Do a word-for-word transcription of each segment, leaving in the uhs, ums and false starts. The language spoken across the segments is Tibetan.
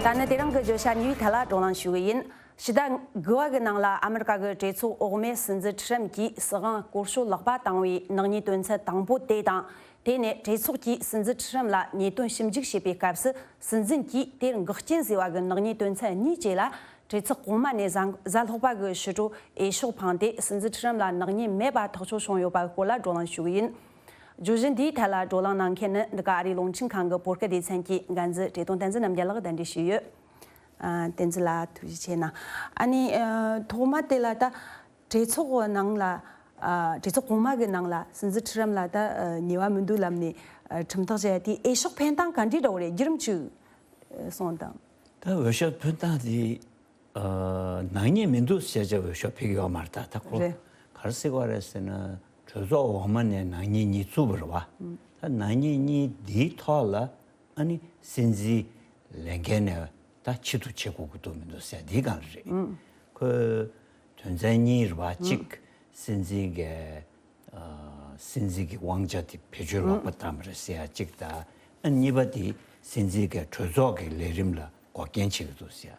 ད་ནི་དེ་རིང་གི་བརྗོད་བྱ་གཉིས་པའི་ཐད་ལ་བགྲོ་གླེང་ཞུ་གི་ཡིན། ཕྱི་ཟླ་དགུ་པ་གི་ནང་ལ་ཨ་མི་རི་ཀ་གི་གྲོས་ཚོགས་འོག་མས་སྲིད་འཛིན་ཁྲི་རམ་གྱིས་སྲིད་དབང་སྐོར་ཞོག་ལག་པ་བཏང་བའི་ནག་ཉེས་དོན་ཚན་དང་པོ་དེ་དང་། དེ་ནས་གྲོས་ཚོགས་ཀྱིས་སྲིད་འཛིན་ཁྲི་རམ་ལ་ཉེས་དོན་ཞིབ་འཇུག་བྱེད་པའི་སྐབས་སུ། སྲིད་འཛིན་གྱིས་དེར་འགོག་རྐྱེན་བཟོས་པ་གི་ནག་ཉེས་དོན་ཚན་གཉིས་བཅས་ལ། གྲོས་ཚོགས་གོང་མ་ནས་གཟའ་གཟའ་ལྷག་པ་གི་ཕྱི་དྲོ་འོས་ཤོག་འཕངས་ཏེ། སྲིད་འཛིན་ཁྲི་རམ་ལ་ནག་ཉེས་མེད་པ་ཐག་གཅོད་བྱུང་ཡོད་པའི་སྐོར་ལ་བགྲོ་གླེང་ཞུ་གི་ཡིན། བརྗོད་གཞི་འདིའི་ཐད་ལ་བགྲོ་གླེང་གནང་མཁན་ནི་འདི་ག་ཨ་རིའི་རླུང་འཕྲིན་ཁང་གི་བོད་སྐད་སྡེ་ཚན་གྱི་འགན་འཛིན་བཀྲས་མཐོང་བསྟན་འཛིན་རྣམ་རྒྱལ་ལགས་གདན་འདྲེན་ཞུས་ཡོད། ཨ། བསྟན་འཛིན་ལགས་ཐུགས་རྗེ་ཆེ་གནང་། ཨ་ནི། ཨ། ཐོག་མ་དེ་ལ་ད་གྲོས་ཚོགས་ནང་ལ། ཨ། གྲོས་ཚོགས་གོང་མ་གི་ནང་ལ་སྲིད་འཛིན་ཁྲི་རམ་ལ་ད། ཨ། ཉེས་པ་མི་འདུག་ལབ་ནས། ཨ། ཁྲིམས་ཐག་བཅད་ཡ་དེ་འོས་ཤོག་འཕེན་སྟངས་ག་འདྲ་འདྲ་བོ་རེད། བརྒྱུད་རིམ་ཅིག་གསུངས་དང་། ད་འོས་ཤོག་འཕེན་སྟངས་དེ། ཨ། ནག་ཉེས་མི་འདུག་ཟེར་བྱས་འོས་ཤོག་ཕུལ་གྱི་ཡོད་མ་རེད། ད་ད་ཁོ་རེད། ག་རེ་ཟེར་བ་རེད་ཟེར་ན། གྲོས་ཚོགས་འོག་མ་ནས་ནག་ཉེས་གཉིས་བཙུགས་པ་རེད་བ། ཨུམ། ད་ནག་ཉེས་གཉིས་འདིའི་ཐོག་ལ་ཨ་ནི་སྲིད་འཛིན་ལས་འགན་ནས་ད་ཕྱིར་བསྡུ་བྱེད་དགོས་ཀྱི་འདུག་མི་འདུག་ཟེར་འདིའི་སྒང་ལ་རེད། ཨུམ། ཁོའི་དོན་ཚན་གཉིས་རེད་བ། ཨུམ། གཅིག་སྲིད་འཛིན་གྱི། ཨ། སྲིད་འཛིན་གྱི་དབང་ཆ་དེ་བེད་སྤྱོད་ལོག་པ་བཏང་བ་རེད་ཟེར་ཡ་གཅིག་དང་། ཨ། གཉིས་པ་དེ་སྲིད་འཛིན་གྱི་གྲོས་ཚོགས་ཀྱི་ལས་རིམ་ལ་འགོག་རྐྱེན་བྱེད་ཀྱི་འདུག་ཟེར་ཡ།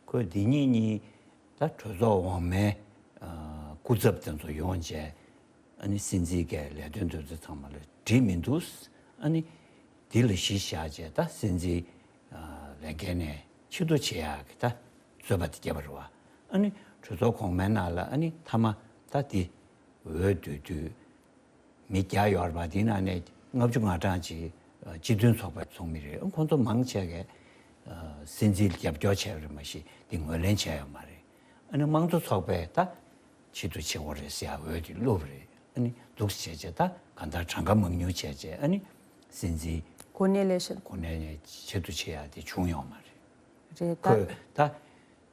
ཁོས་འདི་གཉིས་གཉིས་ད་གྲོས་ཚོགས་འོག་མའི། ཨ། སྐུ་ཚབ་དེ་ཚོ་ཡོང་བྱས། ཨ་ནི་སྲིད་འཛིན་གྱི་ལས་དོན་དེ་ཚོ་ཚང་མ་ལ་འགྲིག་མི་འདུག་ཨ་ནི་འདི་ལ་གཞི་བཞག་བྱས་ད་སྲིད་འཛིན། ཨ། ལས་འགན་ནས་ཕྱིར་བསྡུ་བྱེད་ཡག་གི་ད་རྩོད་པ་དེ་བརྒྱབ་པ་རེད་བ། ཨ་ནི་གྲོས་ཚོགས་གོང་མའི་ནང་ལ་ཨ་ནི་མཐའ་མ་ད་དེ་འོས་བསྡུ་དུས། མི་བརྒྱ་ཡོད་རེད་པ། དེའི་ནང་ནས་ལྔ་བཅུ་ང་གྲངས་ཅིག་སྤྱི་མཐུན་ཚོགས་པའི་ཚོགས་མི་རེད། ཁོང་ཚོ་མང་ཆེ་གས་སྲིད་འཛིན་ལ་རྒྱབ་སྐྱོར་བྱས་པ་རེད། མ་གཞི་འདི་ངོས་ལེན་བྱས་ཡོད་མ་རེད། ཨ་ནི་དམངས་གཙོ་ཚོགས་པས་ད་ཕྱིར་བསྡུ་བྱེད་དགོས་རེད་ཟེར་ཡ་འོས་དེ་བླུགས་པ་རེད། ཨ་ནི་འདུག་བྱས་བྱས་ད་གང་ལྟར་གྲངས་ཀ་མང་ཉུང་བྱས་བྱས། ཨ་ནི་སྲིད་འཛིན་གོ་གནས་ལས་ཕྱིར། གོ་གནས་ནས་ཕྱིར་བསྡུ་བྱེད་ཡ་དེ་བྱུང་ཡོད་མ་རེད། རེད་ད། ཁོས་ད།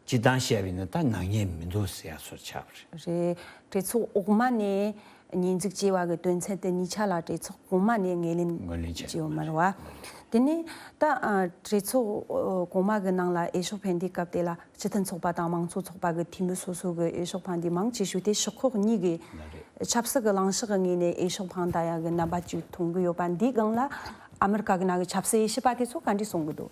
སྤྱིར་བཏང་བཤད་པ་ཡིན་ན་ད་ནག་ཉེས་མི་འདུག་ཟེར་ཡ་སོགས་ཆགས་པ་རེད། རེད། གྲོས་ཚོགས་འོག་མ་ནས་ཉེས་འཛུགས་བྱས་པ་གི་དོན་ཚན་དེ་གཉིས་ཆ་ལ་གྲོས་ཚོགས་གོང་མ་ནས་ངོས་ལེན་ངོས་ལེན་བྱས་བྱས་ཡོད་མ་རེད་བ། དེ་ནས་ད། ཨ། གྲོས་ཚོགས་གོང་མ་གི་ནང་ལ་འོས་ཤོག་འཕེན་དུས་སྐབས་དེ་ལ་སྤྱི་མཐུན་ཚོགས་པ་དང་མང་གཙོ་ཚོགས་པ་གི་འཐུས་མི་སོ་སོ་གི་འོས་ཤོག་འཕངས་དུས་མང་ཆེ་ཤོས་དེ་ཤོག་ཁག་གཉིས་ཀྱི་ལ་རེད། ཆབ་སྲིད་ཀྱི་ལངས་ཕྱོགས་ཀྱི་ངོས་ནས་འོས་ཤོག་འཕངས་བསྡད་ཡ་གི་རྣམ་པ་ཅིག་མཐོང་གི་ཡོད་པ། འདིའི་སྒང་ལ་ཨ་མི་རི་ཀ་གི་ནང་གི་ཆབ་སྲིད་དབྱེ་ཞིབ་པ་དེ་ཚོ་ག་འདྲས་གསུང་གི་འདུག་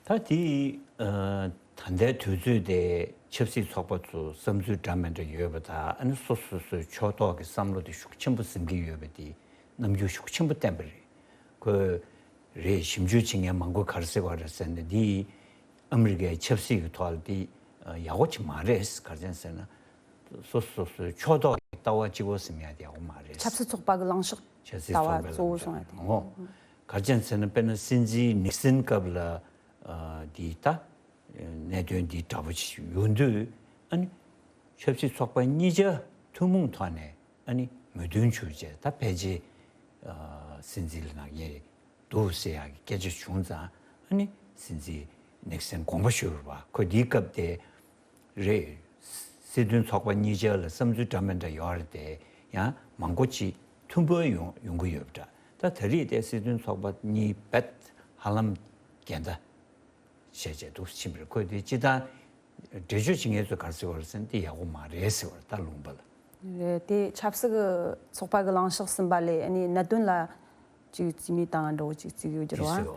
ད་དེ། ཨ། ད་ལྟའི་དུས་ཚོད་དེ་ཆབ་སྲིད་ཚོགས་པ་ཚོ་བསམ་ཚུལ་འདྲ་མི་འདྲ་ཡོད་པ་དང་། ཨ་ནི་སོ་སོ་སོའི་ཕྱོགས་གཏོགས་ཀྱི་བསམ་བློ་དེ་ཤུགས་ཆེན་པོ་འཛིན་གྱི་ཡོད་པ་དེ་རྣམ་འགྱུར་ཤུགས་ཆེན་པོ་བསྟན་པ་རེད། ཁོས་རེད། ཞིབ་འཇུག་བྱེད་མཁན་མང་པོས་ག་རེ་ཟེར་བ་རེད་ཟེར་ན། འདི་ཨ་མི་རི་ཀའི་ཆབ་སྲིད་ཀྱི་ཐོག་ལ་དེ་ཡག་པོ་ཅིག་མ་རེད། ག་རེ་བྱས་ཟེར་ན། སོ་སོ་སོའི་ཕྱོགས་གཏོགས་ཀྱི་ལྟ་བ་གཅིག་པོ་ཟིན་ཡ་དེ་ཡག་པོ་མ་རེད། ཆབ་སྲིད་ཚོགས་པ་གི་ལངས་ཕྱོགས་ཆབ་སྲིད་ལྟ་བ་ཚོགས་པའི་གཙོ་བོ་ལངས་ཕྱོགས་བཟུང་ཡ་དེ། ཨོ། ག་རེ་བྱས་ཟེར་ན། དཔེར་ན་སྲིད་འཛིན་ནིག་སན་སྐབས་ལ། ཨ། འདི་ད་གནད་དོན་འདི་འདྲ་པོ་ཞིག་ཡོང་དུས། ཨ་ནི་ཆབ་སྲིད་ཚོགས་པ་གཉིས་ཆ་ཐུན་མོང་ཐོག་ནས་ཨ་ནི་མོས་མཐུན་བྱུང་བྱས། ད་ཕལ་ཆེར། ཨ། སྲིད་འཛིན་ལ་ནག་ཉེས་འདུག་ཟེར་ཡག་གི་སྐད་ཆ་བྱུང་ཙང་། ཨ་ནི་སྲིད་འཛིན་ནིག་སན་དགོངས་པ་ཞུ་བ་རེད་བ། ཁོ་འདིའི་སྐབས་དེ་རེད། སྲིད་དོན་ཚོགས་པ་གཉིས་ཆ་ལ་བསམ་ཚུལ་འདྲ་མི་འདྲ་ཡོད་རེད་དེ། ཡང་མང་པོ་ཅིག་མཐུན་པོ་ཡོང་ཡོང་གི་ཡོད་པ་འདྲ། ད་ད་རེས་དེ་སྲིད་དོན་ཚོགས་པ་གཉིས་རྦད་ཧ་ལམ་འགལ་ཟླ་བྱས་བྱས་འདུག་ཕྱིན་པ་རེད། ཁོས་དེ་སྤྱིར་བཏང་འགྲེལ་བརྗོད་བྱེད་མཁན་ཚོས་ག་རེ་ཟེར་བ་རེད་ཟེར་ན། དེ་ཡག་པོ་མ་རེད་ཟེར་བ་རེད། ད་ལུང་པ་ལ། རེད། དེ་ཆབ་སྲིད་ཀྱི་ཚོགས་པ་གི་ལངས་ཕྱོགས་ཟིན་པ་ལས། ཨ་ནི་གནད་དོན་ལ་ཅིག་རྩིས་མེད་བཏང་འགྲོ་ཅིག་རྩིས་ཡོད་རྒྱུ་རེད་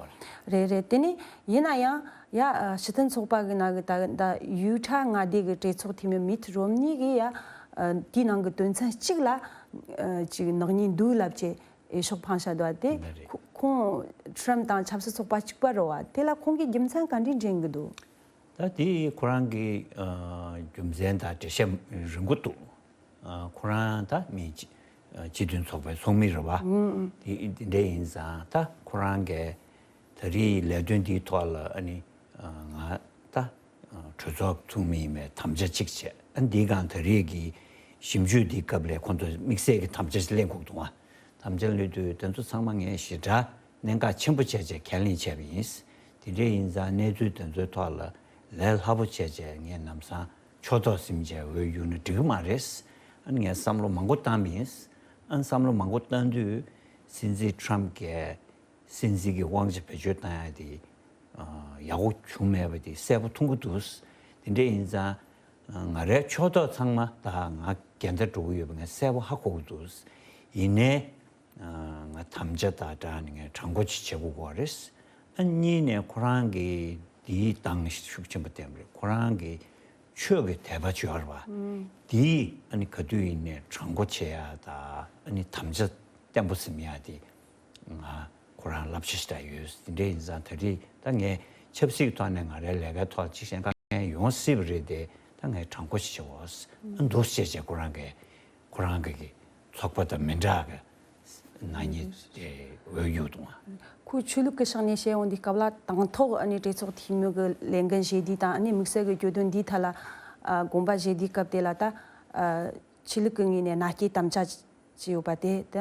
བ། རེད་རེད། དེ་ནས་ཡིན་ན་ཡང་ཡ། ཨ། སྤྱི་མཐུན་ཚོགས་པ་གི་ནང་གི་ད་ད་ཡུ་ཊ་མངའ་སྡེ་གི་གྲོས་ཚོགས་འཐུས་མི་མིད་རོམ་ནི་གིས་ཡ། ཨ། དེའི་ནང་གི་དོན་ཚན་གཅིག་ལ། ཨ། ཅིག་ནག་ཉེས་འདུག་ལབ་བྱས་འོས་ཤོག་འཕངས་བཞག་འདུག་བ། དེ་ཁོ་ཁོང་ཊམ་དང་ཆབ་སྲིད་ཚོགས་པ་གཅིག་པ་རེད་བ། དེ་ལ་ཁོང་གིས་རྒྱུ་མཚན་ག་འདྲས་འདྲེན་གི་འདུག་ད་དེ་ཁོ་རང་གི། ཨ། རྒྱུ་མཚན་དང་འགྲེལ་བཤད་རིང་པོ་འདུག་ཨ། ཁོ་རང་ད་མི་སྤྱི་སྤྱི་མཐུན་ཚོགས་པའི་ཚོགས་མི་རེད་བ། ཨུ། ཨུ། དེ་དེ་འདྲ་ཡིན་ཙང་། ད་ཁོ་རང་གིས་ད་རེས་ལས་དོན་འདིའི་ཐོག་ལ། ཨ་ནི། ཨ། ང་ད། ཨ། གྲོས་ཚོགས་ཚོགས་མི་ཡིན་པའི་དམ་བཅའ་གཅིག་བྱས། ཨ། འདིའི་སྒང་ད་རེས་ཀྱི་ཞིབ་འཇུག་འདིའི་སྐབས་ལ་ཁོང་ཚོས་དམིགས་བསལ་གྱི་དམ་བཅའ་ཞིག་ལེན་དགོས་འདུག་ཨ། དམ་བཅའ་ལེན་དུས་དེ་ཚོ་ཚང་མ་ངས་ཞེ་དྲག་གནད་འགག་ཆེན་པོ་བྱས་བྱས་ཁས་ལེན་བྱས་པ་ཡིན། དེ་འདྲ་ཡིན་ཙང་གནས་ཚུལ་དེ་ཚོའི་ཐོག་ལ་ལས་སླ་པོ་བྱས་བྱས་ངས་ལམ་སང་ཕྱོགས་གཏོགས་ཟིན་བྱས་འོས་བསྡུ་ན་འགྲིག་གི་མ་རེད། ཨ་ནི་ངས་བསམ་བློ་མང་པོ་བཏང་པ་ཡིན། ཨ་ནི་བསམ་བློ་མང་པོ་བཏང་དུས་སྲིད་འཛིན་ཊམ་གྱིས་སྲིད་འཛིན་གྱི་དབང་ཆ་བེད་སྤྱོད་བཏང་ཡ་དེ། ཨ། ཡག་པོ་བྱུང་མེད་པ་དེ་གསལ་པོ་མཐོང་གི་འདུག་དེ་འདྲ་ཡིན་ཙང་། ཨ། ང་རའི་ཕྱོགས་གཏོགས་ཚང་མ་ད་ང་འགལ་ཟླ་འགྲོ་གི་ཡོད་པ་ངས་གསལ་པོ་ཧ་གོ་གི་འདུག་ཡིན་ནའི། ཨ། ང་དམ་བཅའ་དང་སྦྲགས་ནས་ངས་དྲང་པོ་ཅིག་བྱེད་དགོས་ཀྱི་རེད། ཨ། གཉིས་ནས་ཁོ་རང་གི་ དེའི་གདེང་ཤུགས་ཆེན་པོ་བསྟན་པ་རེད། ཁོ་རང་གི་ཆོས་ཀྱི་དད་པ་ཅིག་ཡོད་རེད་བ། དེས་ཨ་ནི་ག་དུས་ཡིན་ནའི་དྲང་པོ་བྱེད་ཡ་དང་ཨ་ནི་དམ་བཅའ་བརྟན་པོ་ཟིན་ཡ་དེ་ང་ཁོ་རང་བསླབ་བྱ་ཞིག་འདྲ་ཡོད། དེ་འདྲ་ཡིན་ཙང་ད་རེས་ད་ངས་ཆབ་སྲིད་ཐོག་ནས་ང་རའི་ལས་ཀའི་ཐོག་ཅིག་གཞན་དཀའ་ངལ་ཡོང་སྲིད་པ་རེད་དེ། ད་ངས་དྲང་པོ་ཞིག་བྱེད་འོ་ཨ་འདུག་བྱས་བྱས་ཁོ་རང་གིས་ཁོ་རང་གི་གི་ཚོགས་པ་དང་མི་འདྲ་གི་ནག་ཉེས་དེ་འོས་བསྡུ་བཏང་བ། ཁོས་ཆོས་ལུགས་ཀྱི་ཕྱོགས་ནས་བཤད་ཡོང་དུས་སྐབས་ལ་དང་ཐོག་ཨ་ནི་གྲོས་ཚོགས་འཐུས་མི་གི་ལས་འགན་བཞེས་དུས་དང་ཨ་ནི་དམིགས་བསལ་གྱི་གྱོད་དོན་འདིའི་ཐད་ལ་ཨ་དགོངས་པ་བཞེས་དུས་སྐབས་དེ་ལ་ད་ཨ་ཆོས་ལུགས་ཀྱི་ངོས་ནས་མནའ་སྐྱེལ་དམ་བཅའ་བྱས་ཡོད་པ་དེ་ད་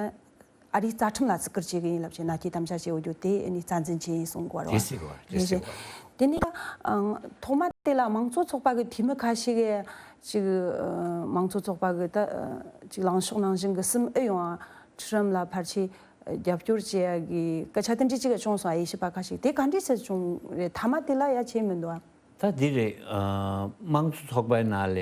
ཨ་རིའི་རྩ་ཁྲིམས་ལ་བརྩི་བཀུར་བྱེད་ཀྱི་ཡིན་ལབ་བྱས་མནའ་སྐྱེལ་དམ་བཅའ་བྱས་ཡོད་རྒྱུ་དེ་ཨ་ནི་རྩ་འཛིན་བྱས་ཡིན་གསུང་གི་ཡོད་རེད་བ། དེ་སྲིད་གོ་དེ་རེད་སྲིད་རེད། གོ་དེ་ནས་ད་ཨང་ཐོག་མ་དེ་ལ་དམངས་གཙོ་ཚོགས་པ་གི་འཐུས་མི་ཁ་ཤས་ཀྱིས་ཅིག་ཨ་དམངས་གཙོ་ཚོགས་པ་གི་ད་ཨ་ཅིག་ལངས་ཕྱོགས་ནང་བཞིན་གྱི་སྲིད་འཛིན་ཨུ་ཡོན་ཁྲི་རམ་ལ་ཕལ་ཆེར་རྒྱབ་སྐྱོར་བྱེད་ཡ་གི་སྐད་ཆ་དེ་འདྲ་ཅིག་བྱུང་སོང་། དབྱེ་ཞིབ་པ་ཁ་ཤས་དེ་ག་འདྲ་སེ་བྱུང་རེད། མཐའ་མ་དེ་ལ་ཡ་བྱས་མི་འདུག་ཨ། ད་འདི་རེད། ཨ་དམངས་གཙོ་ཚོགས་པའི་ནང་ལས་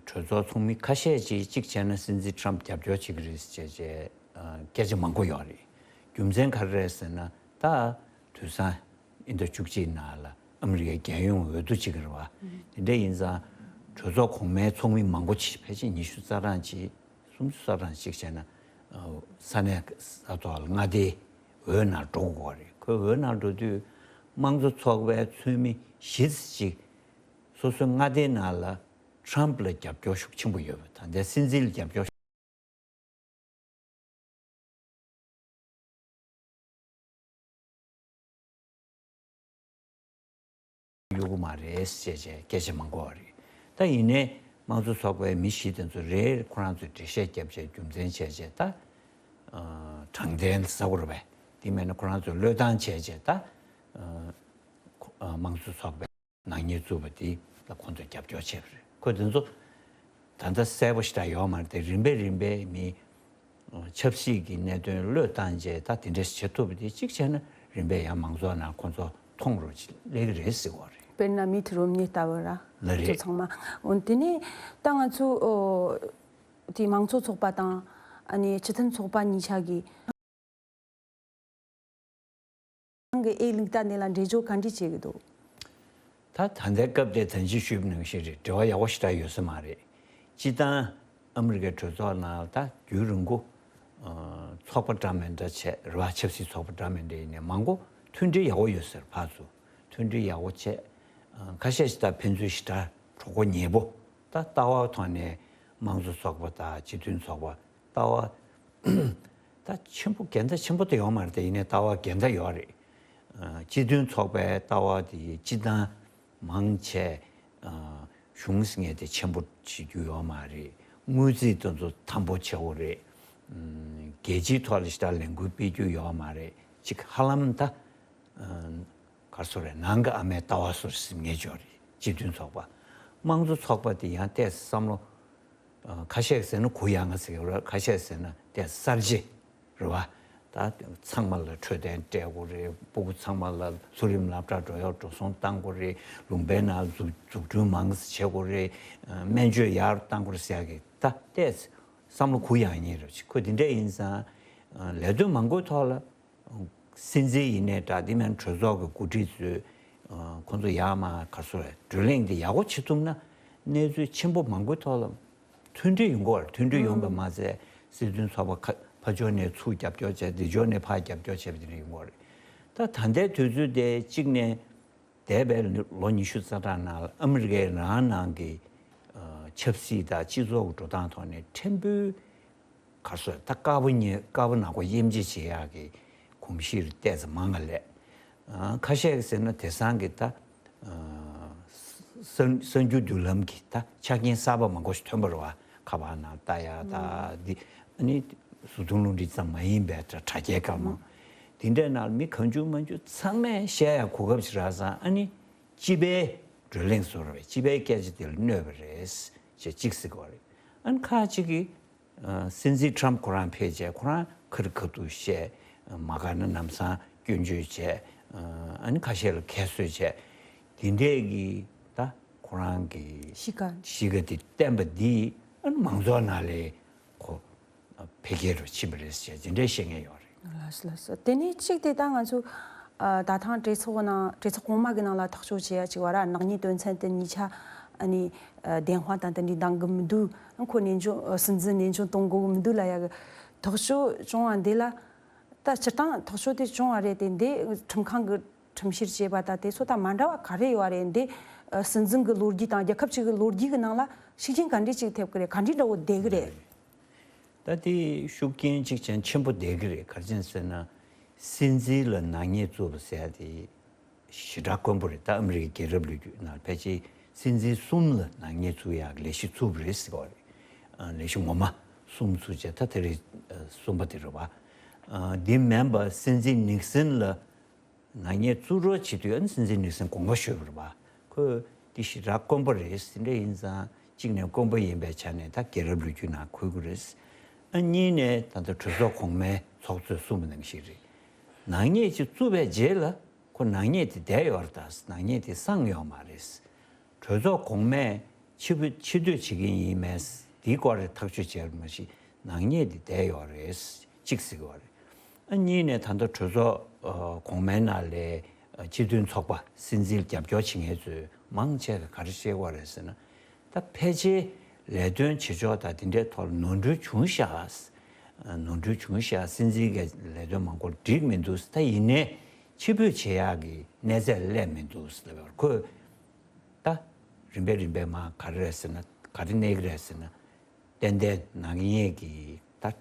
གྲོས་ཚོགས་ཚོགས་མི་ཁ་ཤས་ཅིག་གཅིག་བྱས་ན་སྲིད་འཛིན་ཁྲམ་རྒྱབ་སྐྱོར་བྱེད་ཀྱི་རེད་ཟེར་བྱས་བྱས་ཨ་སྐད་ཆ་མང་པོ་ཡོད་རེད། རྒྱུ་མཚན་ག་རེ་རེད་ཟེར་ན་ད་དུས་སང་ཨིན་ཐོག་བཅུ་གཅིག་ནང་ལ་ཨ་མི་རི་ཀའི་རྒྱལ་ཡོངས་འོས་བསྡུ་བྱེད་ཀྱི་རེད་བ། དེ་འདྲ་ཡིན་ཙང་གྲོས་ཚོགས་གོང་མའི་ཚོགས་མི་མང་པོ་ཅིག་ཕལ་ཆེར་ཉི་ཤུ་རྩ་གྲངས་ཅིག་སུམ་ཅུ་རྩ་གྲངས་ཅིག་བྱས་ན་ཨ་ས་གནས་ས་ཐོག་ལ་མངའ་སྡེའི་འོས་ནང་འགྲོ་དགོས་པ་རེད། ཁོས་འོས་ནང་འགྲོ་དུས་དམངས་གཙོ་ཚོགས་པའི་ཚོགས་མི་བཞི་ཙམ་ཅིག་སོ་སོའི་མངའ་སྡེའི་ནང་ལ་ཁྲམ་ལ་རྒྱབ་སྐྱོར་ཤུགས་ཆེན་པོ་ཡོད་པ་དང་དེ་སྲིད་འཛིན་ལ་རྒྱབ་སྐྱོར་ཡོད་གི་མ་རེད་ཟེར་བྱས་སྐད་ཆ་མང་པོ་རེད། ད་ཡིན་ནའི་དམངས་གཙོ་ཚོགས་པའི་མི་བཞི་དེ་ཚོ་རེ་རེ་ཁོ་རང་ཚོས་འགྲེལ་བཤད་བརྒྱབ་བྱས་རྒྱུ་མཚན་བྱས་བྱས་ད་ཨ་དྲང་བདེན་ཟེར་དགོས་རེད་པས། དེ་མིན་ན་ཁོ་རང་ཚོས་བློས་བཏང་བྱས་བྱས་ད་ཨ་ཁོ་ཨ་དམངས་གཙོ་ཚོགས་པའི་ནག་ཉེས་བཙུགས་པ་དེ་ལ་ཁོང་ཚོས་རྒྱབ་སྐྱོར་བྱས་པ་རེད། ཁོ་དེ་ཚོ་ད་ལྟ་གསལ་པོ་ཞེ་དྲག་ཡོད་མ་རེད་དེ། རིམ་པས་རིམ་པས་མི་ཆབ་སྲིད་ཀྱི་གནད་དོན་བློས་བཏང་རྗེས་ད་དེ་འདྲ་བྱེད་ཐུབ་པ་དེ་གཅིག་བྱས་ན་རིམ་པས་ཡང་མང་ཚོགས་ནང་ཁོང་ཚོ་མཐོང་རུ་སླེབས་ཀྱི་རེད་ཟེར་བ་རེད། དཔེར་ན་མི་ཐི་རོ་མི་ནི་ལྟ་བུ་ར་ལ་ཁོ་ཚོ་རེད། ཚང་མ་འོན་དེ་ནས་ད་ང་ཚོ་ཨོ་དེ་མང་གཙོ་ཚོགས་པ་དང་ཨ་ནི་སྤྱི་མཐུན་ཚོགས་པ་གཉིས་ཆ་གི་ཁྱེད་རང་གི་ཨེ་ལུག་ད་འདི་ལ་འགྲེལ་བརྗོད་ག་འདྲ་བྱེད་ཀྱི་འདུག་ད་ད་ལྟའི་སྐབས་དེ་ད་གིན་ཞུས་པ་ནང་བཞིན་རེད། འབྲེལ་བ་ཡག་པོ་ཞེ་དྲག་ཡོད་ས་མ་རེད། སྤྱིར་བཏང་ཨ་མི་རི་ཀའི་གྲོས་ཚོགས་ནང་ད་རྒྱུན་རིང་པོ་ཨ་ཚོགས་པ་འདྲ་མི་འདྲ་བྱས་རེད་བ། ཆབ་སྲིད་ཚོགས་པ་འདྲ་མི་འདྲ་ཡིན་ནའི་མང་པོ་མཐུན་སྒྲིལ་ཡག་པོ་ཡོད་ཟེར། ཕར་ཚུར་མཐུན་སྒྲིལ་ཡག་པོ་བྱས། ཨ་ཁ་ཤས་ཤིག་ད་ཕན་ཚུན་ཞེ་དྲག་གྲོགས་པོ་ཉེ་པོ། ད་ལྟ་བ་ཐོག་ནས་དམངས་གཙོ་ཚོགས་པ་དང་སྤྱི་མཐུན་ཚོགས་པ་ལྟ་བ་ད་ཆེན་པོ་འགལ་ཟླ་ཆེན་པོ་དེ་ཡོད་མ་རེད་དེ། ཡིན་ནའི་ལྟ་བ་འགལ་ཟླ་ཡོད་རེད། ཨ་སྤྱི་མཐུན་ཚོགས་པའི་ལྟ་བ་དེ་སྤྱི་བཏང་མང་ཆེ་ཨ་གཞུང་ཟེར་མཁན་དེ་ཆེན་པོ་བྱེད་རྒྱུ་ཡོད་མ་རེད། དངུལ་རྩིས་དེ་ཚོ་དམ་པོ་བྱེད་དགོས་རེད། ཨ་རྒྱལ་སྤྱིའི་ཐོག་ལ་ཞེ་དྲག་ལས་འགུལ་སྤེལ་རྒྱུ་ཡོད་མ་རེད། ཅིག་ཧ་ལམ་ད་ཨ་ག་རེ་ཟེར་རེད། ནང་གི་ཨ་མའི་ལྟ་བ་བཟོ་འདྲ་ཟེར་མཁན་ཅིག་ཡོད་རེད། སྤྱི་མཐུན་ཚོགས་པ། དམངས་གཙོ་ཚོགས་པ་དེ་ཡང་ཏོག་ཙམ་བསམ་བློ་ཨ་ཁ་ཤས་ཟེར་ན་གུ་ཡངས་ཟེར་གྱི་རེད། ཁ་ཤས་ཟེར་ན་དེ་གསར་བརྗེ་རེད་བ། ད་ཚང་མ་ལ་འཕྲོད་བསྟེན་སྤྲད་དགོས་རེད། སྤུ་གུ་ཚང་མ་ལ་མཐོ་རིམ་སློབ་གྲྭ་འགྲོ་ཡག་འགྲོ་སོང་བཏང་དགོས་རེད། ལུང་པའི་ནང་འཛུགས་འཛུགས་སྐྲུན་མང་ཙམ་བྱེད་དགོས་རེད། ཨ་སྨན་བཅོས་ཡག་བཏང་དགོས་རེད་ཟེར་ཡག་གི་ད་ཏོག་ཙམ་བསམ་བློ་གུ་ཡངས་ཡིན་རེད། ཁོ་དེ་འདྲ་ཡིན་ཙང་ཨ་ལས་དོན་མང་པོའི་ཐོག་ལ་སྲིད་འཛིན་ཡིན་ནའི་འདྲ། དེ་མིན་གྲོས་ཚོགས་ཀྱི་འགོ་ཁྲིད་ཚོས་ཨ་ཁོང་ཚོ་ཡར་མར་ག་རེ་ཟེར་བཀྲོལ་གླེང་དེ་ཡག་པོ་བྱེད་ཐུབ་ན་གནས་ཚུལ་ཆེན་པོ་མང་པོའི་ཐོག་ལ་མཐུན་སྒྲིལ་ཡོང་གི་ཡོད་རེད། མཐུན་སྒྲིལ་ཡོང་བ་མ་ཟད་སྲིད་དོན་ཚོགས་པ་ཁ་ཕར་ཕྱོགས་ནས་ཚུར་རྒྱབ་སྐྱོར་བྱས། འདི་ཕྱོགས་ནས་ཕར་རྒྱབ་སྐྱོར་བྱས་པ་དེ་འདྲ་ཡོང་གི་ཡོད་རེད། ད་ད་ལྟའི་དུས་ཚོད་དེ་གཅིག་ནས་འདས་པའི་ལོ་ཉི་ཤུ་རྩ་གྲངས་ནང་ལ་ཨ་མི་རི་ཀའི་རང་ནང་གི་ཨ་ཆབ་སྲིད་དང་སྤྱི་ཚོགས་ཀྱི་འགྲོ་སྟངས་ཐོག་ནས་ཕྲན་བུ་ག་རེ་ཟེར། ད་དཀར་པོ་ཉེ་དཀར་པོ་ནག་པོ་དབྱེ་འབྱེད་བྱེད་ཡག་གི་གོམས་གཤིས་རེ་ཏོག་ཙམ་མང་ང་སླེབས། ཨ་ཁ་ཤས་ཀྱིས་ཟེར་ན་དེང་སང་གི་ད་ཨ་གསར་གསར་འགྱུར་བརྒྱུད་ལམ་གྱི་ད་ཆ་རྐྱེན་གསར་པ་མང་པོ་ཞིག་ཐོན་པ་རེད་བ། ཁ་པར་ནང་ལྟ་ཡག་ད་འདི་ཨ་ནི་གཟུགས་མཐོང་རླུང་འཕྲིན་ཙམ་མ་ཡིན་པའི་དྲ་དྲ་རྒྱའི་སྐར་མ་དེ་འདྲའི་ནང་ལ་མི་གང་བྱུང་མང་བྱུང་ཚང་མས་བཤད་ཡག་གོ་སྐབས་ཤིག་རག་ཙང་ཨ་ནི་སྤྱི་པའི་བགྲོ་གླེང་བཟོ་རེད། སྤྱི་པའི་སྐད་ཆ་དེ་ལ་གནོད་པ་རེད་ཅེས་གཅིག་ཟེར་གྱི་ཡོད་རེད། ཨ་ནི་ཁ་ཅིག་གིས་ཨ་སྲིད་འཛིན་ཁྲམ་ཁོ་རང་ཕེབས་རྗེས་ཁོ་རང་ཁ་རི་ཁ་ཐུག་བཤད། མ་དགའ་ན་ལམ་སང་སྐྱོན་བརྗོད་བྱས། ཨ་ནི་ཁ་ཤས་ལ་ཁྱད་གསོད་བྱས། དེ་འདྲས་ཀྱི་ད་ཁོ་རང་གི་གཤིས་ཀ་གཤིས་ཀ་དེ་བསྟན་པ་འདིས་ཨ་ནི་མང་ཚོགས་ནང་ལ་ཁོ་འཕེལ་རྒྱས་རུ་ཕྱིན་པ་རེད་ཟེར་དེ་འདྲས་བཤད་མཁན་ཡོད་རེད། ལགས་སོ་ལགས་སོ། དེ་ནས་གཅིག་དེ་ད་ང་ཚོ་ ཨ། ད་ཐེངས་གྲོས་ཚོགས་ནང་གྲོས་ཚོགས་གོང་མ་གི་ནང་ལ་ཐག་གཅོད་བྱེད་ཡ་ཅིག་བར་ནག་ཉེས་དོན་ཚན་དེ་གཉིས་ཆ་ཨ་ནི་ཨ་བདེན་དཔང་དང་དེ་འདྲའི་འདང་གི་མི་འདུག་ཁོ་ནན་སྐྱོན་ཨ་སྲིད་འཛིན་ནན་སྐྱོན་གཏོང་དགོས་གི་མི་འདུག་ལབ་ཡ་གི་ཐག་གཅོད་བྱུང་བ་འདི་ལ། ད་སྤྱིར་བཏང་ཐག་གཅོད་དེ་བྱུང་བ་རེད་དེ། འདི་ཁྲིམས་ཁང་གི་ཁྲིམས་བཤེར་བྱས་པ་དང་དེ་ཚོ་དང་མ་འདྲ་བ་ག་རེ་ཡོད་རེད། འདི་ཨ་སྲིད་འཛིན་གྱི་ལོ་རྒྱུས་དང་རྒྱལ་ཁབ་ཅིག་གི་ལོ་རྒྱུས་ཀྱི་ནང་ལ་ཤུགས་རྐྱེན་ག་འདྲས་ཅིག་ཐེབས་ཀྱི་རེད། ག་འདྲས་འདྲ་བོ་བསྡད་ཀྱི་རེད། ད་དེ་ཤུགས་རྐྱེན་ཅིག་ཅན་ཆེན་པོ་བསྡད་ཀྱི་རེད། ག་རེ་བྱས་ཟེར་ན། སྲིད་འཛིན་ལ་ནག་ཉེས་བཙུགས་པ་ཟེར་ཡ་དེ་ཞེ་དྲག་དཀོན་པོ་རེད། ད་ཨ་མི་རི་ཀའི་རྒྱལ་རབས་ལོ་རྒྱུས་ནང་ཕལ་ཆེར་སྲིད་འཛིན་གསུམ་ལ་ནག་ཉེས་བཙུགས་ཡག་ལས་གཞི་བཙུགས་པ་རེད་ཟེར་བ་རེད། ཨ། ལས་གཞི་ངོ་མ་གསུམ་བཙུགས་བྱས། ད་དེ་རིང་གསུམ་པ་དེ་རེད་བ། ཨ། འདི་མིན་པ་སྲིད་འཛིན་ནིག་སན་ལ་ནག་ཉེས་བཙུགས་རོགས་བྱེད་དུས། ཨ་ནི་སྲིད་འཛིན་ནིག་སན་དགོངས་པ་ཞུས་པ་རེད་བ། ཁོས་འདི་ཞེ་དྲག་དཀོན་པོ་རེད། དེ་འདྲ་ཡིན་ཙང་གཅིག་ནས་དཀོན་པོ་ཡིན་པའི་ཆ་ནས་ད་རྒྱལ་རབས་ལོ་རྒྱུས་ནང་འཁོད་ཀྱི་རེད། ཨ། གཉིས་ནས་ད་ལྟ་གྲོས་ཚོགས་གོང་མའི་ཚོགས་གཙོས་གསུངས་པ་ནང་བཞིན་རེད། ནག་ཉེས་ཅིག་བཙུགས་པའི་རྗེས་ལ་ཁོ་ནག་ཉེས་དེ་བསྡད་ཡོད་རེད། ད་ནག་ཉེས་དེ་སངས་ཡོད་མ་རེད། གྲོས་ཚོགས་གོང་མས་ཕྱིར་ཕུད་ཕྱིར་སྡུད་བྱེད་ཀྱི་ཡིན་མིན་དེའི་སྐོར་རེ་ཐག་གཅོད་བྱས་པ་མ་གཞི་ནག་ཉེས་དེ་བསྡད་ཡོད་རེད། གཅིག་ཟེར་གྱི་ཡོད་རེད། ཨ། གཉིས་ནས་ད་ལྟ་གྲོས་ཚོགས་ཨ་གོང་མའི་ནང་ལ་ཨ་སྤྱི་མཐུན་ཚོགས་པ་སྲིད་འཛིན་ལ་རྒྱབ་སྐྱོར་བྱེད་མཁན་ཚོས་མང་ཆེ་བས་ག་རེ་བཤད་ཀྱི་ཡོད་རེད་ཟེར་ན། ད་ཕལ་ཆེར་ལས་དོན་བྱེད་ཕྱོགས་དང་དེ་འདྲའི་ཐོག་ལ་ནོར་འཁྲུལ་བྱུང་ཤག་ཨ། ནོར་འཁྲུལ་བྱུང་ཤག་སྲིད་འཛིན་གྱི་ལས་དོན་མང་པོ་འགྲིག་མི་འདུག་ད་ཡིན་ནའི་ཕྱིར་འབུད་བྱེད་ཡག་གི་གནས་ཚད་སླེབས་མི་འདུག་ཟེར་བར། ཁོས་ད་རིམ་པས་རིམ་པས་མར་ག་རེ་རེད་ཟེར་ན། ག་རེ་གནས་ཀྱི་རེད་ཟེར་ན། ཏན་ཏན་ནག་ཉེས་ཀྱི་ད་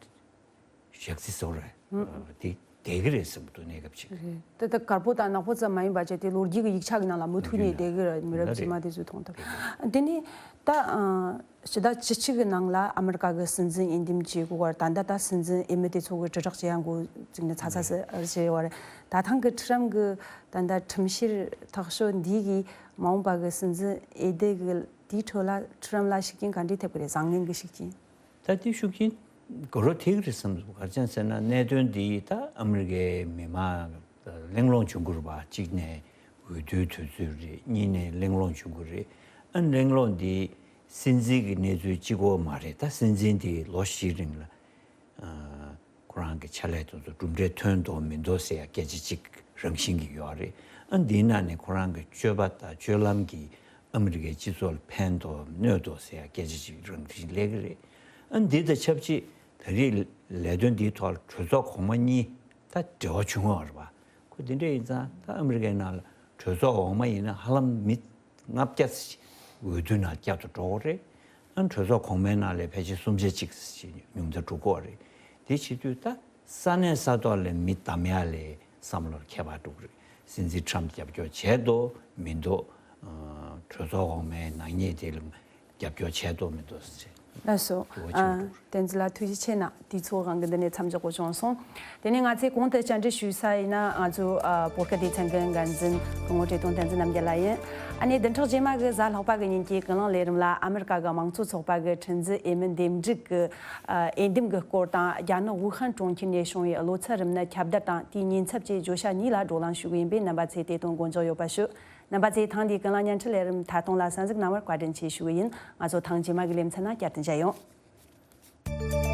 ཞག་རྩི་བཟོ་རེད། ཨ། དེ་བསྡད་ཀྱི་རེད་བསམ་གྱི་འདུག་གནས་སྐབས་ཅིག་རེད། ད་ལྟ་དཀར་པོ་དང་ནག་པོ་ཙམ་མ་ཡིན་པ་བྱས་ཏེ་ལོ་རྒྱུས་ཀྱི་ཡིག་ཆ་གི་ནང་ལ་མུ་མཐུད་ནས་བསྡད་ཀྱི་རེད། མི་རབས་རྗེས་མ་དེ་ཚོས་མཐོང་ཐུབ། དེ་ནས་ད་ཨ་ཕྱི་ཟླ་བཅུ་གཅིག་གི་ནང་ལ་ཨ་མི་རི་ཀ་གི་སྲིད་འཛིན་འོས་འདེམས་བྱེད་དགོས་པར། ད་ལྟ་ད་སྲིད་འཛིན་འོས་མི་དེ་ཚོ་གི་དྲིལ་བསྒྲགས་བྱེད་ཡ་འགོ་བཙུགས་ནས་ཚ་ཚ་ཟེར་བ་རེད། ད་ཐེངས་ཀྱི་ཁྲི་རམ་གི་ད་ལྟ་ཁྲིམས་བཤེར་ཐག་གཅོད་འདི་གིས་མ་འོངས་པ་གི་སྲིད་འཛིན་འོས་བསྡུ་གི་དེའི་ཁྲོད་ལ་ཁྲི་རམ་ལ་ཤུགས་རྐྱེན་ག་འདྲས་ཐེབས་ཀྱི་རེད། བཟང་ངན་གྱི་ཤུགས་རྐྱེན། ད་དེ་ཤུགས་རྐྱེན་དགོས་རོགས་ཐེབས་ཀྱི་རེད་བསམ་འདུག་ག་རེ་བྱས་ཟེར་ན། གནད་དོན་འདི་ད་ཨ་མི་རི་ཀའི་མི་མང་གླེང་སློང་བྱུང་གི་རེད་པ། གཅིག་ནས་འོས་བསྡུའི་དུས་ཚོད་རེད། གཉིས་ནས་གླེང་སློང་བྱུང་གི་རེད། ཨ། གླེང་སློང་འདི་སྲིད་འཛིན་གྱི་གནས་ཚུལ་གཅིག་པོ་མ་རེད། ད་སྲིད་འཛིན་དེ་ལོ་བཞིའི་རིང་ལ་ཨ་ཁོ་རང་གི་ཕྱག་ལས་དེ་ཚོ་གྲུབ་འབྲས་ཐོན་འདུག་མི་འདུག་ཟེར་ཡ་སྐད་ཆ་གཅིག་རང་བཞིན་གྱི་ཡོད་རེད། ཨ། འདིའི་ནང་ནས་ཁོ་རང་གི་སྤྱོད་པ་དང་སྤྱོད་ལམ་གྱིས་ཨ་མི་རི་ཀའི་སྤྱི་ཚོགས་ལ་ཕན་ཐོགས་གནོད་དོ་ཟེར་ཡ་སྐད་ཆ་ཅིག་རང་བཞིན་སླེབས་ཀྱི་རེད། ཨ། འདི་དང་ཆབས་ཅིག་ད་རེས་ལས་དོན་འདིའི་ཐོག་ལ་གྲོས་ཚོགས་གོང་མ་གཉིས་ད་འབྲེལ་བ་བྱུང་བ་རེད་པ། ཁོ་འདི་འདྲ་ཡིན་ཙང་ད་ཨ་མི་རི་ཀའི་ནང་ལ་གྲོས་ཚོགས་འོག་མ་ཡིན་ན་ཧ་ལམ་མི་ལྔ་བརྒྱ་ཙམ་ཞིག་འོས་བསྡུ་ནང་བསྐྱར་དུ་འགྲོ་གི་རེད། ཨ། གྲོས་ཚོགས་གོང་མའི་ནང་ལ་ཕལ་ཆེར་གསུམ་ཆ་གཅིག་ཙམ་ཞིག་ཉུང་མཐར་འགྲོ་གི་རེད། དེ་བྱེད་དུས་ད་ས་གནས་ས་ཐོག་ལ་མི་བདམས་ཡ་ལ་བསམ་བློར་ཁྱད་པར་འགྲོ་གི་རེད། སྲིད་འཛིན་ཁྲམ་རྒྱབ་སྐྱོར་བྱས་འདུག་མི་འདུག་ཨ། གྲོས་ཚོགས་གོང་མའི་ནག་ཉེས་དེ་ལ་རྒྱབ་སྐྱོར་བྱས་འདུག་མི་འདུག་ཟེར། ལགས་སོ། དུ་བ་ཆེན་ཨ། པོ་འདུག་བསྟན་འཛིན་ལགས་ཐུགས་རྗེ་ཆེ་གནང་། དུས་ཚོད་རང་གི་འདི་ནས་མཚམས་འཇོག་དགོས་བྱུང་སོང་། དེ་ནས་ང་ཚོས་གོང་དུ་བཅར་འདྲི་ཞུས་ས་ཡིན་ན། ང་ཚོའི་ཨ་བོད་སྐད་སྡེ་ཚན་གྱི་འགན་འཛིན་སྐུ་ངོ་བཀྲས་མཐོང་བསྟན་འཛིན་རྣམ་རྒྱལ་ལགས་ཡིན། ཨ་ནི་བདུན་ཕྲག་རྗེས་མ་གི་གཟའ་ལྷག་པ་གི་ཉིན་གྱི་ཀུན་གླེང་ལས་རིམ་ལ་ཨ་མི་རི་ཀ་གི་དམངས་གཙོ་ཚོགས་པ་གི་ཁྲིམས་འཛིན་འོས་མི་འདེམས་སྒྲུག་གི་ཨ་འོས་འདེམས་ཀྱི་སྐོར་དང་། རྒྱ་ནག་ཝུ་ཧན་གྲོང་ཁྱེར་ནས་བྱུང་བའི་གློ་ཚད་རིམས་ནད་ཁྱབ་གདལ་དང་དེའི་ཉེན་ཚབས་བཅས་བརྗོད་བྱ་གཉིས་ལ་བགྲོ་གླེང་ཞུ་གི་ཡིན་པས། རྣམ་པ་ཚོས་དེ་དོན་དགོངས་འཇགས་ཡོད་པ་ཞུ། རྣམ་པ་ཚོས་ཐེངས་འདིའི་ཀུན་གླེང་བརྙན་འཕྲིན་ལས་རིམ་མཐའ་སྟོང་ལ་གསན་གཟིགས་གནང་བར་བཀའ་དྲིན་ཆེ་ཞུ་གི་ཡིན། ང་ཚོ་ཐེངས་རྗེས་མ་གི་ལེ་ཚན་ནང་བསྐྱར་དུ་མཇལ་ཡོང་།